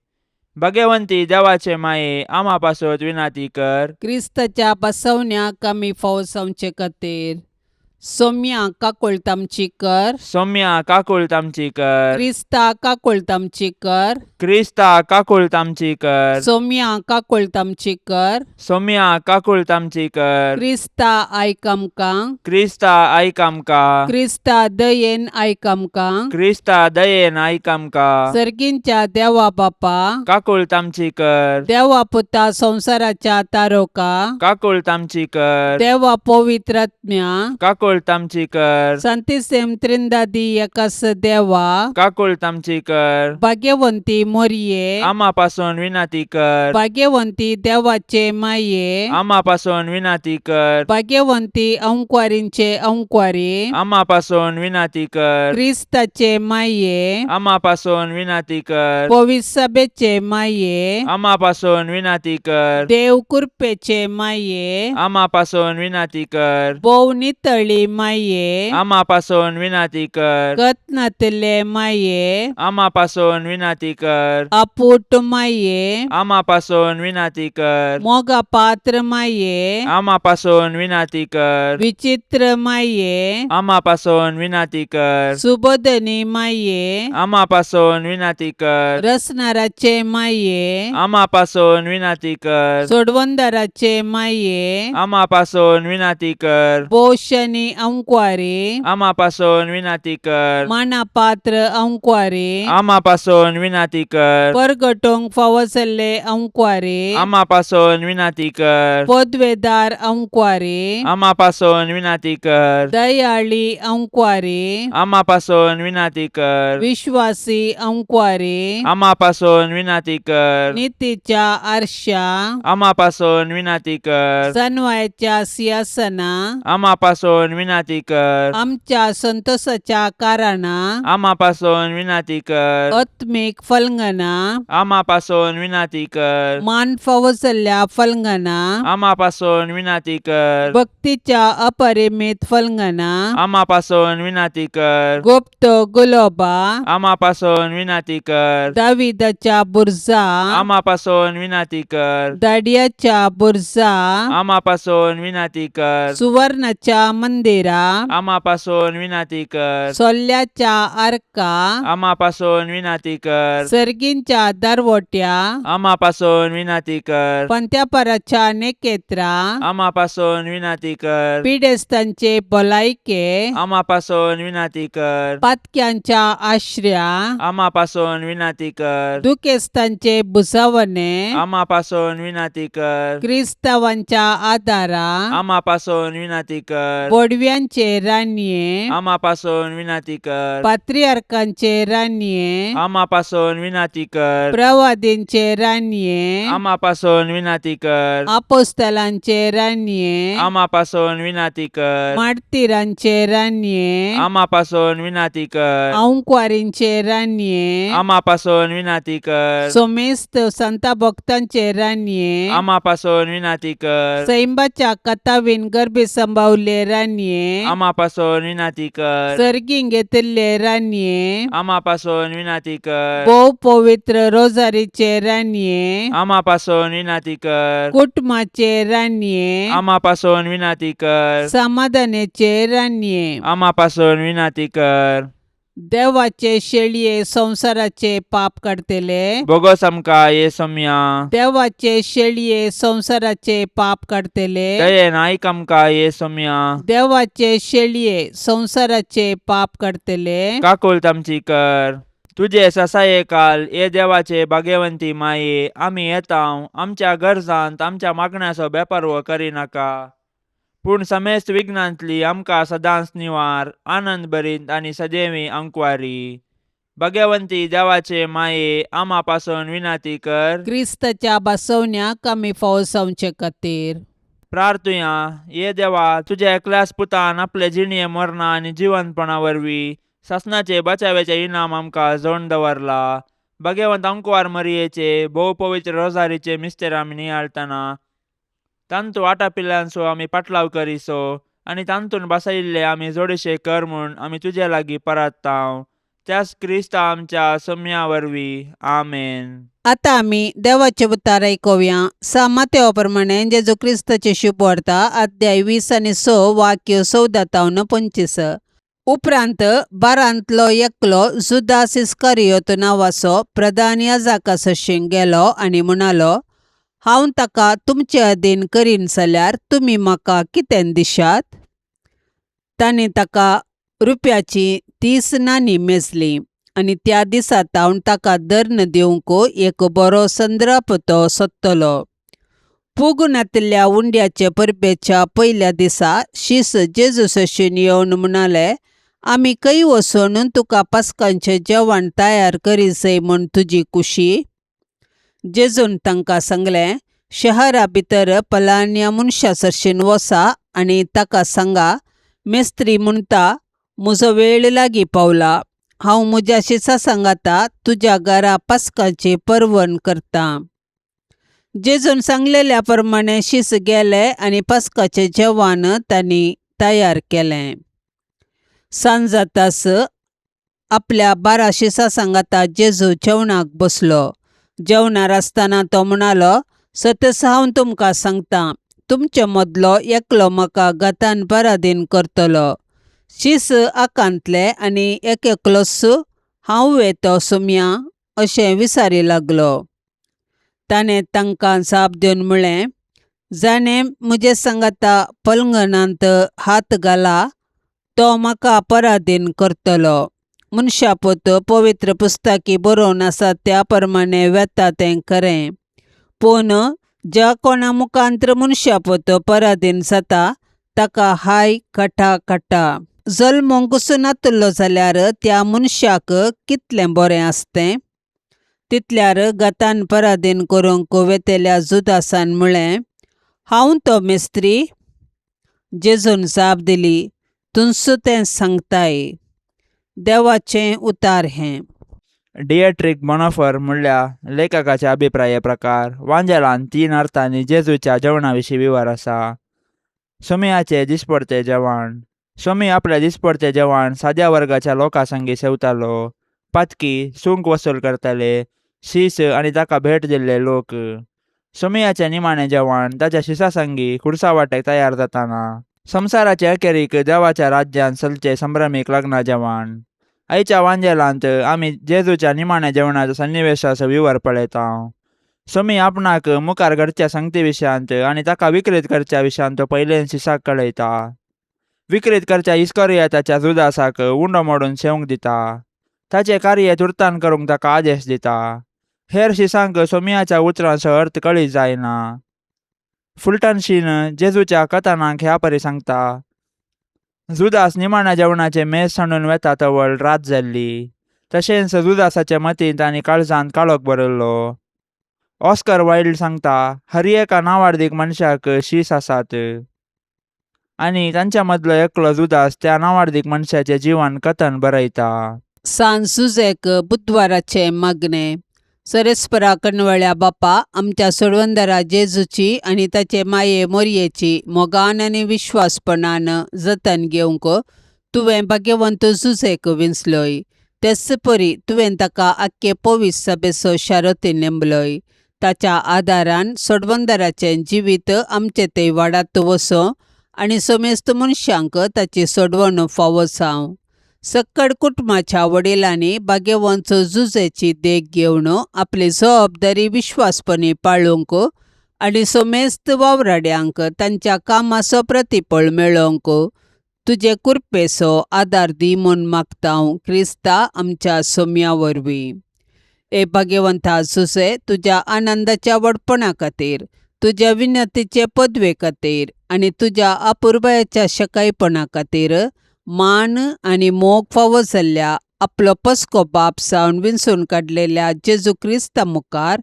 भगवंती देवाचे माये, आमा पासत विनाती कर. क्रिस्ताच्या बसवण्याक आमी फावो जावचे खातीर सोम्या काकुळट आमची कर. सौम्या काकुळट आमची कर. क्रिस्ता काकुळट आमची कर. क्रिस्ता काकुळट आमची कर. सोम्या काकुळट आमची कर. सौम्या काकुळट आमची कर. क्रिस्ता आयक आमकां. क्रिस्ता आयक आमकां. क्रिस्ता दयेन आयक आमकां. क्रिस्ता दयेन आयक आमकां. सर्गींच्या देवा बापा, काकुळट आमची कर. देवा पुता संवसाराच्या तारोका, काकुळट आमची कर. देवा पवित्रात्म्या, काकुळट आमची कर. संतिसेम त्रिंदादी एकास देवा, काकुळट आमची कर. भाग्यवंती मोरये, आमा पासून विनंती कर. भाग्यवंती देवाचे माये, आमा पासून विनंती कर. भाग्यवंती अंकवारींचे अंकवारी, आमा पासून विनंती कर. क्रिस्ताचे माये, आमा पासून विनंती कर. पविसभेचे माये, आमा पासून विनंती कर. देव कृपेचे माये, आमा पासून विनंती कर. भोव नितळी माये, आमा पासून विनंती कर. कत्नातले माये, आमा पासून विनंती कर. अपूट माये, आमा पासून विनंती कर. मोगा पात्र माये, आमा पासून विनंती कर. विचित्र माये, आमा पासून विनंती कर. सुबोधनी माये, आमा पासून विनंती कर. रसनाराचे माये, आमा पासून विनंती कर. सोडवंदाराचे माये, आमा पासून विनंती कर. पोशनी अंकवारी, आमा पासून विनंती कर. मानापात्र अंकवारी, आमा पासून विनंती कर. परगटोंक फावो जाल्ले अंकवारी, आमा पासून विनंती कर. पदवेदार अंकवारी, आमा पासून विनंती कर. दयाळी अंकवारी, आमा पासून विनंती कर. विश्वासी अंकवारी, आमा पासून विनंती कर. नितीच्या आरशा, आमा पासून विनंती कर. सनवायाच्या सिंहासना, आमा पासून विनंती कर. आमच्या संतोषाच्या कारणा, आमा पासून विनंती कर. आत्मीक फलंगना, आमा पासून विनंती कर. मान फावो जाल्ल्या फलंगना, आमा पासून विनंती कर. भक्तीच्या अपरिमित फलंगना, आमा पासून विनंती कर. गुप्त गुलोबा, आमा पासून विनंती कर. दाविदाच्या बुर्जा, आमा पासून विनंती कर. दाडियाच्या बुर्जा, आमा पासून विनंती कर. सुवर्णाच्या मंदिरा, आमा पासून विनंती कर. सोल्ल्याच्या आर्का, आमा पासून विनंती कर. सर्गींच्या दरवट्या, आमा पासून विनंती कर. पंत्यापराच्या नेकेत्रा, आमा पासून विनंती कर. पिडेस्तांचे भलायके, आमा पासून विनंती कर. पातक्यांच्या आश्र्या, आमा पासून विनंती कर. दुखेस्तांचे भुजावणे, आमा पासून विनंती कर. क्रिस्तावांच्या आदारा, आमा पासून विनंती कर. बोडव्या बडव्यांचे राणये, आमा पासून विनाती कर. पात्रियार्कांचे राणये, आमा पासून विनाती कर. प्रवादींचे राणये, आमा पासून विनाती कर. आपोस्तलांचे राणये, आमा पासून विनाती कर. मार्तीरांचे राणये, आमा पासून विनाती कर. आंकवारींचे राणये, आमा पासून विनाती कर. सोमेस्त संता भक्तांचे राणये, आमा पासून विनाती कर. सैंबाच्या कथावीन गर्भी संभावले राणये, आमा पासून विनाती कर. सर्गीं घेतिल्ले राणये, आमा पासून विनाती कर. भोव पवित्र रोजारीचे राणये, आमा पासून विनाती कर. कुटुंबाचे राणये, आमा पासून विनाती कर. समाधानाचे राणये, आमा पासून विनाती कर. देवाचे शेळये संवसाराचे पाप काडतले, बोगोस आमकां ये सोम्या. देवाचे शेळये संवसाराचे पाप काडतले, दयेन आयक आमकां ये सोम्या. देवाचे शेळये संवसाराचे पाप काडतले, काकुळट आमची कर. तुजे ससाये काल ये देवाचे भाग्यवंती माये, आमी येता आमच्या गरजांत आमच्या मागण्याचो बेपारवो करिनाका, पूण समेस्त विघ्नांतली आमकां सदांच निवार, आनंद भरीत आनी सदैवी अंकवारी. भाग्यवंती देवाचे माये, आमा पासून विनाती कर. क्रिस्ताच्या बसवण्याक आमी फावो जावचे खातीर प्रार्थुया. ये देवा, तुज्या एकल्याच पुतान आपले जिणये मरणा आनी जिवंतपणा वरवीं सासणाचे बचाव्याचे इनाम आमकां जोडून दवरला. भाग्यवंत अंकवार मरियेचे भोव पवित्र रोजारीचे मिस्तेर आमी नियाळतना तांतू आटापिल्ल्यांचो आमी पाटलाव करिसो आनी तांतून बसयिल्ले आमी जोडीशे कर म्हूण आमी तुजे लागीं परात्तांव, त्याच क्रिस्ता आमच्या सम्या वरवीं. आमेन. आतां आमी देवाचे उतार आयकुया. सा मातेवा प्रमाणे जेजू क्रिस्ताचे शुभ वार्ता, अध्याय 20 आनी 6, वाक्य 14 तावन 25. उपरांत बारांतलो एकलो जुदास इस्कारियोत नांवाचो प्रधान याजका सरशीं गेलो आनी म्हणालो, हांव ताका तुमचे अधीन करीन जाल्यार तुमी म्हाका कितें दिशात? तांणी ताका रुपयाची 30 नाणीं मेजलीं आनी त्या दिसा तावन ताका दर्न दिवंक एक बरो संद्रप तो सोदतलो. पुगुनातिल्ल्या उंड्याचे परबेच्या पयल्या दिसा शीस जेजू सरशीं येवन म्हणाले, आमी खंय वचून तुका पास्कांचें जेवण तयार करी जाय म्हूण तुजी कुशी? जेजून तांकां सांगलें, शहरा भितर पलान्या मनशा सरशीं वसा आनी ताका सांगा, मेस्त्री म्हणटा, म्हजो वेळ लागीं पावला, हांव म्हज्या शिसा सांगाता तुज्या घरा पास्काची परवण करतां. जेजून सांगलेल्या प्रमाणे शीस गेले आनी पास्काचें जेवण तांणी तयार केलें. सांज जातास आपल्या 12 शिसां सांगाता जेजू जेवणाक बसलो. जेवणार आसतना तो म्हणालो, सतस हांव तुमकां सांगता, तुमचे मदलो एकलो म्हाका गतान पराधीन करतलो. शीस आकांतले आनी एक एकलोच हांव वेतो सुमया अशें विचारी लागलो. ताणें तांकां जाप दिवन म्हळें, जाणें म्हजे सांगाता पलंगणांत हात घाला तो म्हाका पराधीन करतलो. मनशापूत पवित्र पुस्तकी बरोवन आसा त्या प्रमाणे वेता तें खरें, पूण ज्या कोणा मुखांत्र मनशापूत पराधीन जाता ताका हाय कटा कटा. जल्मोंक नातलो जाल्यार त्या मनशाक कितलें बरें आसतें. तितल्यार गतान पराधीन करूंक वेतेल्या जुदासान म्हळें, हांव तो मेस्त्री? जेजून जाप दिली, तुंसू तें सांगताय. देवाचें उतार हें. डिएट्रिक बोनोफर म्हणल्या लेखकाच्या अभिप्राये प्रकार वांजेलान 3 अर्थांनी जेजूच्या जेवणा विशीं विवर आसा. सोमयाचे दिसपडते जेवण. सोमी आपल्या दिसपडते जेवण साद्या वर्गाच्या लोकां संगी सेवतालो. पातकी सुंक वसूल करताले, शीस आनी ताका भेट दिल्ले लोक. सोमयाचे निमाणे जेवण ताच्या शिसा संगी खुर्सा वाटेक तयार जाताना. संवसाराचे अखेरीक देवाच्या राज्यान चलचे संभ्रमीक लग्ना जेवण. आयच्या वांजेलांत आमी जेजूच्या निमाण्या जेवणाचो सन्निवेशाचो विवर पळयता. सोमी आपणाक मुखार घडच्या संगती विशयांत आनी ताका विकृत करच्या विशयांत तो पयलेन शिसाक कळयता. विकृत करच्या इस्करियाताच्या जुदासाक उंडो मोडून शेवंक दिता. ताचें कार्य तुर्तान करूंक ताका आदेश दिता. हेर शिसांक सोमियाच्या उतरांचो अर्थ कळीत जायना. फुलटनशीन जेजूच्या कथनांक ह्या परी सांगता. जुदास निमाण्या जेवणाचें मेज सांडून वेता तवळ रात जाल्ली. तशेंच जुदासाच्या मतींत आनी काळजांत काळोख भरिल्लो. ऑस्कर वायल्ड सांगता, हर एका नांवाडदीक मनशाक शीस आसात आनी तांच्या मदलो एकलो जुदास त्या नांवाडदीक मनशाचें जिवन कथन बरयता. सान सुजेक बुधवाराचें मागणें. सरेस्परा कणवळ्या बापा, आमच्या सोडवंदरा जेजूची आनी ताचे माये मोरयेची मोगान आनी विश्वासपणान जतन घेवंक तुवें भाग्यवंत जुजेक विंचलोय. तेच परी तुवें ताका आख्खे पवीस सभेचो शारतीन नेमलोय. ताच्या आदारान सोडवंदराचें जिवीत आमचे थंय वाडात वचों आनी समेस्त मनशांक ताची सोडवण फावो जावं. सक्कड कुटुंबाच्या वडिलांनी भाग्यवंत जुजेची देख घेवन आपली जबाबदारी विश्वासपणी पाळूंक आनी समेस्त वावराड्यांक तांच्या कामाचो प्रतिफळ मेळोवंक तुजे कृपेचो आदार दी म्हूण मागता हांव क्रिस्ता आमच्या सोम्या वरवीं. ए भाग्यवंता जुजे, तुज्या आनंदाच्या व्हडपणा खातीर, तुज्या विनंतीचे पदवे खातीर आनी तुज्या अपुरबायेच्या शकायपणा खातीर मान आनी मोग फावो जाल्ल्या आपलो पस्को बाप सावन विंचून काडलेल्या जेजू क्रिस्ता मुखार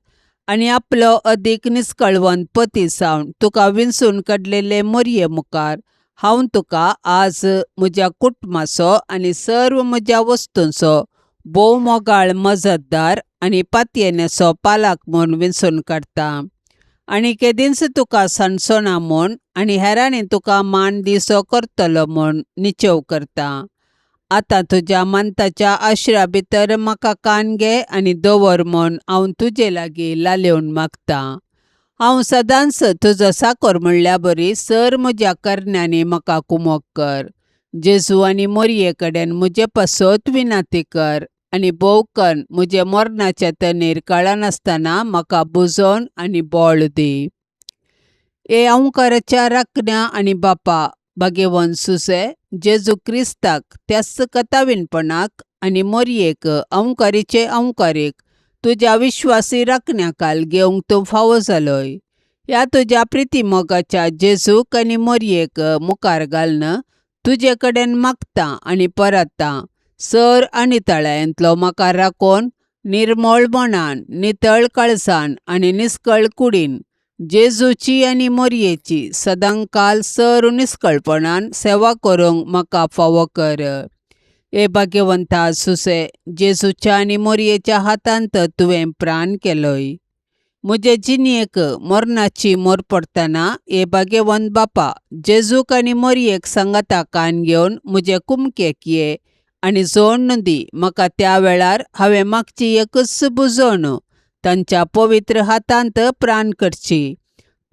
आनी आपलो अदीक निस्कळवंत पती सावन तुका विंचून काडलेले मोरये मुखार हांव तुका आज म्हज्या कुटुंबाचो आनी सर्व म्हज्या वस्तूंचो भोव मोगाळ मजतदार आनी पातयेनेचो पालक म्हूण विंचून काडटा आनी केदींच तुका सांडचोना म्हूण आनी हेरांनी तुका मान दिसो करतलो म्हूण निचेव करता. आतां तुज्या मानताच्या आश्रा भितर म्हाका कान घे आनी दवर म्हूण हांव तुजे लागीं लालेवन मागतां. हांव सदांच तुजो साकोर म्हणल्या बरी सर म्हज्या करण्यांनी म्हाका कुमोक कर. जेजू आनी मोरये कडेन म्हजे पासत विनाती कर आनी भोव कन्न म्हजे मरणाचे तणीर कळनासतना म्हाका बुजोवन आनी बळ दी. हे अंकाराच्या राखण्या आनी बापा, भाग्यवंत सुसे जेजू क्रिस्ताक त्याच कथावीनपणाक आनी मोरयेक अंकारीचे अंकारीक तुज्या विश्वासी राखण्याकाल घेवंक तूं फावो जालोय. ह्या तुज्या प्रिती मोगाच्या जेजूक आनी मोरयेक मुखार घालून तुजे कडेन मागता आनी परता सर आनी तळ्यांतलो म्हाका राखून निर्मळ मनान, नितळ काळजान आनी निस्कळ कुडीन जेजूची आनी मोरयेची सदांकाल सर निस्कळपणान सेवा करूंक म्हाका फावो कर. हे भाग्यवंता सुसे, जेजूच्या आनी मोरयेच्या हातांत तुवें प्राण केलोय. म्हजे जिणेक मरणाची मोर पडटना हे भाग्यवंत बापा, जेजूक आनी मोरयेक सांगाता कान घेवन म्हजे कुमकेक ये आनी जोडण दी म्हाका. त्या वेळार हांवें मागची एकूच बुजवण, तांच्या पवित्र हातांत प्राण करची.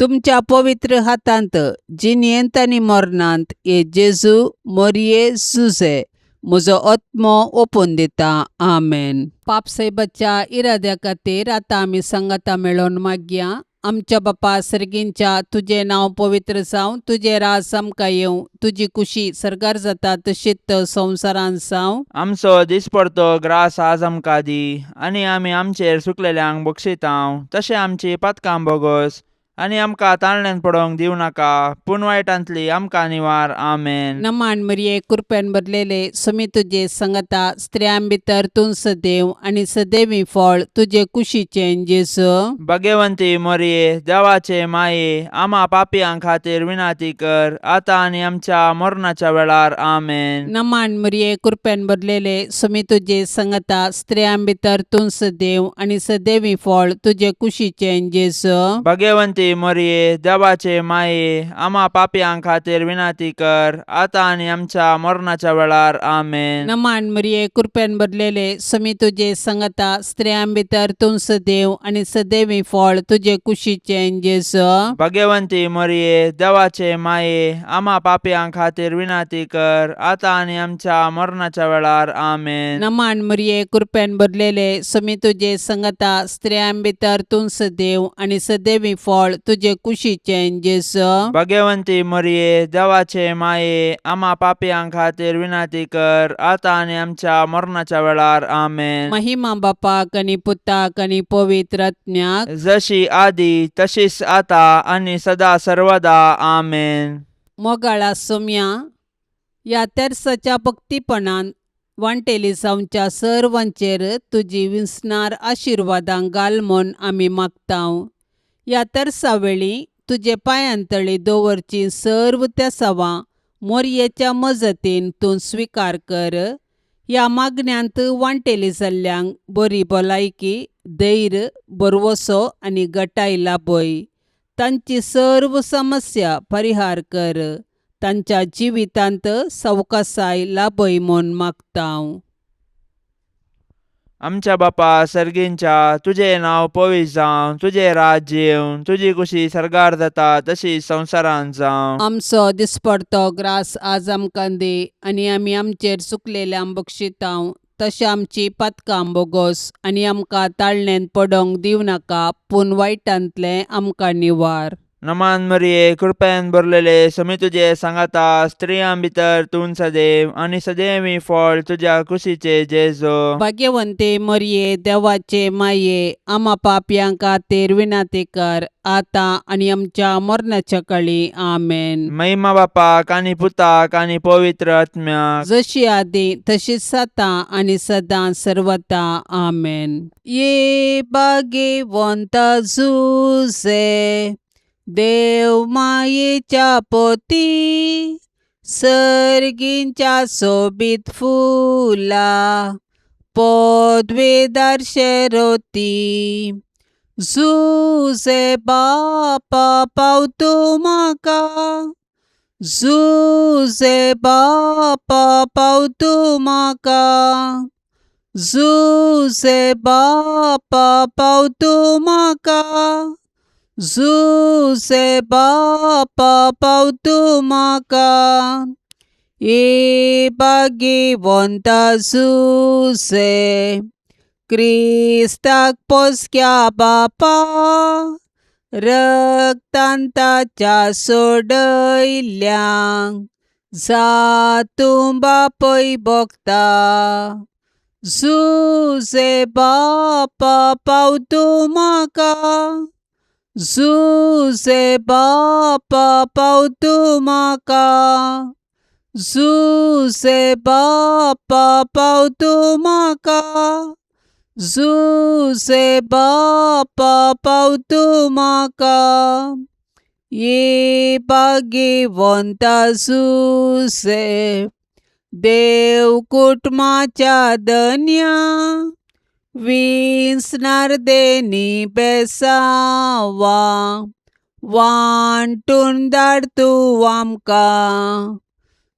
तुमच्या पवित्र हातांत जिणेंत आनी मरणांत हे जेजू, मोरये, सुजे म्हजो आत्मो ओपून दिता. आमेन. पापसाहेबाच्या इराद्या खातीर आतां आमी सांगाता मेळोवन मागया. आमच्या बापा सर्गींच्या, तुजें नांव पवित्र जावं, तुजें राज आमकां येवं, तुजी कुशी सर्गार जाता तशीच संवसारांत जावं. आमचो दिसपडतो ग्रास आज आमकां दी आनी आमी आमचेर सुकलेल्यांक बक्षितांव तशें आमची पातकां बोगस आनी आमकां ताळण्यान पडोवंक दिवं नाका पूण वायटांतली आमकां निवार. आमेन. नमान मरिये, कृपेन भरलेले, समी तुजे संगता, स्त्रियां भितर तूं सदैव आनी सदैवी फळ तुजे कुशीचें जेजू. भगवंती मोरये, देवाचे माये, आमा पापयां खातीर विनाती कर आतां आनी आमच्या मरणाच्या वेळार. आमेन. नमान मरिये, कृपेन भरलेले, समी तुजे संगता, स्त्रियां भितर तूं सदैव आनी सदैवी फळ तुजे कुशीचें जेजू. भगवंती मोरये, देवाचे माये, आमा पापयां खातीर विनाती कर आतां आनी आमच्या मरणाच्या वेळार. आमेन. नमान मरिये, कृपेन भरलेले, समी तुजे संगता, स्त्रियां भितर तूं सदैव आनी सदैवी फळ तुजे कुशीचें जेजू. भगवंती मोरये, देवाचे माये, आमा पापयां खातीर विनाती कर आतां आनी आमच्या मरणाच्या वेळार. आमेन. नमान मरिये, कृपेन भरलेले, समी तुजे संगता, स्त्रियां भितर तूं सदैव आनी सदैवी फळ तुजे कुशीचें जेजू. भगवंती मोरये, देवाचे माये, आमा पापयां खातीर विनाती कर आतां आनी आमच्या मरणाच्या वेळार. आमेन. महिमा बापाक आनी पुताक आनी पवित्र आत्म्याक, जशी आदी तशीच आता आनी सदा सर्वदा. आमेन. मोगाळा सोम्या, ह्या तेर्साच्या भक्तीपणान वांटेली जावच्या सर्वांचेर तुजी विंचणार आशिर्वादां घाल म्हूण आमी मागतांव. ह्या तेर्सा वेळी तुजे पांयांतळी दवरची सर्व तेसावां मोरयेच्या मजतीन तूं स्विकार कर. ह्या मागण्यांत वांटेली जाल्ल्यांक बरी भलायकी, धैर्य, भरवसो आनी गटाय लाभय. तांची सर्व समस्या परिहार कर. तांच्या जिवितांत सवकासाय लाभय म्हूण मागतांव. आमच्या बापा सर्गींच्या, तुजें नांव पवित्र जावं, तुजें राज्य येवं, तुजी कुशी सर्गार जाता तशी संवसारांत जावं. आमचो दिसपडतो ग्रास आज आमकां दी आनी आमी आमचेर चुकलेल्यांक बक्षितांव तशें आमची पातकां बोगोस आनी आमकां ताळणेंत पडोंक दिवं नाका पूण वायटांतलें आमकां निवार. नमान मरिये, कृपेन भरलेले, समी तुजे सांगाता, स्त्रियां भितर तूं सदैव आनी सदैवी फळ तुज्या कुशीचे जेजो. भाग्यवंते मरये, देवाचे माये, आमा पापयां खातीर विनंती कर आतां आनी आमच्या मरणाच्या कळी. आमेन. महिमा बापाक आनी पुताक आनी पवित्र आत्म्याक, जशी आदी तशीच आतां आनी सदां सर्वता. आमेन. ये भाग्यवंत जुजे, देव मायेच्या पोती, सर्गींच्या सोबीत फुला पदवेदार शेरोती. जुजे बापा पावतो म्हाका, जुजे बापा पावतो म्हाका, जुजे बापा पावतो म्हाका, जुजे बापा पावतो म्हाका. ए भाग्यवंता जुजे, क्रिस्ताक पोसक्या बापा, रक्तान ताच्या सोडयल्ल्यांक जातूं बापय भोगता. जुजे बापा पावतो म्हाका, जुजे बापा पावतो म्हाका, जुजे बापा पावतो म्हाका, जुजे बापा पावतो म्हाका. ये भाग्यवंता जुजे, देव कुटुंबाच्या धन्या, विंचणार देनी बेसावा वांटून धाड तूं आमकां.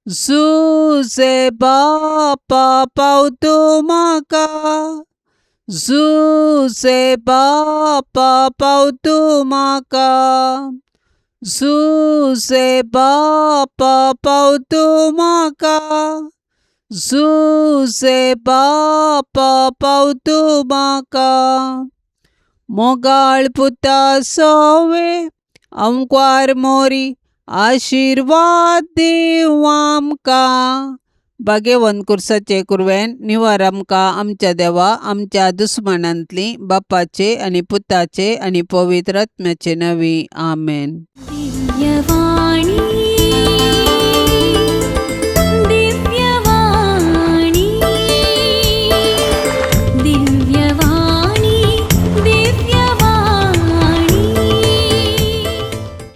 जुजे बापा पावतो म्हाका, जुजे बापा पावतो म्हाका, जुजे बापा पावतो म्हाका, जुजे बापा पावतो म्हाका. मोगाळ पुता सोवे अंकवार मोरी, आशिर्वाद दिवं आमकां. भाग्यवंत कुर्साचे कुरवेन निवार आमकां आमच्या देवा आमच्या दुस्मानांतली, बापाचे आनी पुताचे आनी पवित्र आत्म्याचे नवी. आमेन. दिव्यवाणी.